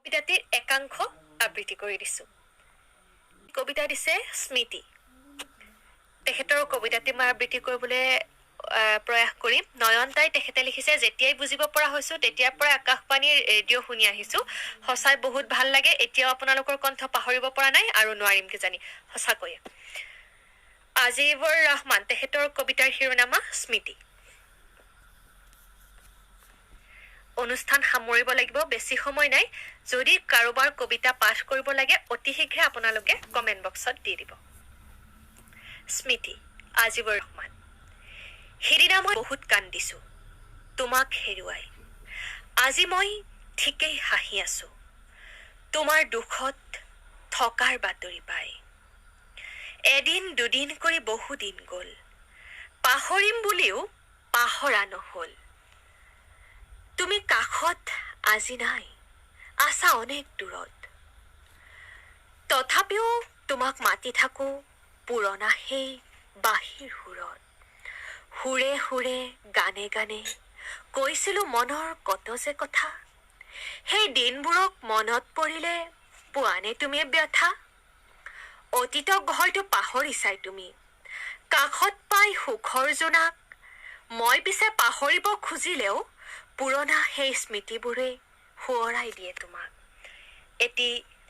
কবিতাটিৰ একাংশ আবৃত্তি কৰি দিছোঁ। কবিতা দিছে স্মৃতি, তেখেতৰ কবিতাটি মই আবৃত্তি কৰিবলৈ প্ৰয়াস কৰিম। নয়নতাই তেখেতে লিখিছে, যেতিয়াই বুজিব পৰা হৈছো তেতিয়াৰ পৰাই আকাশবাণীৰ ৰেডিঅ' শুনি আহিছো, সঁচাই বহুত ভাল লাগে, এতিয়াও আপোনালোকৰ কণ্ঠ পাহৰিব পৰা নাই আৰু নোৱাৰিম কিজানি সঁচাকৈয়ে। আজিবৰ ৰহমান, তেখেতৰ কবিতাৰ শিৰোনামা স্মৃতি। অনুষ্ঠান সামৰিব লাগিব, বেছি সময় নাই। যদি কাৰোবাৰ কবিতা পাঠ কৰিব লাগে অতি শীঘ্ৰে আপোনালোকে কমেণ্ট বক্সত দি দিব। স্মৃতি, আজিবৰ ৰহমান। সিদিনা মই বহুত কান্দিছো তোমাক হেৰুৱাই, আজি মই ঠিকেই হাঁহি আছো তোমাৰ দুখত থকাৰ বাতৰি পাই। এদিন দুদিন কৰি বহুদিন গ'ল, পাহৰিম বুলিও পাহৰা নহ'ল। তুমি কাষত আজি নাই, আছা অনেক দূৰত, তথাপিও তোমাক মাতি থাকো পুৰণা সেই বাঁহীৰ সুৰত। সুৰে সুৰে গানে গানে কৈছিলো মনৰ কত যে কথা, সেই দিনবোৰক মনত পৰিলে পোৱানে তুমি ব্যথা? অতীতক হয়তো পাহৰিছাই তুমি, কাষত পাই সুখৰ জোনাক। মই পিছে পাহৰিব খুজিলেও পুৰণা সেই স্মৃতিবোৰে সোঁৱৰাই দিয়ে তোমাক। এটি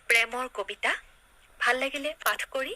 প্ৰেমৰ কবিতা, ভাল লাগিলে পাঠ কৰি।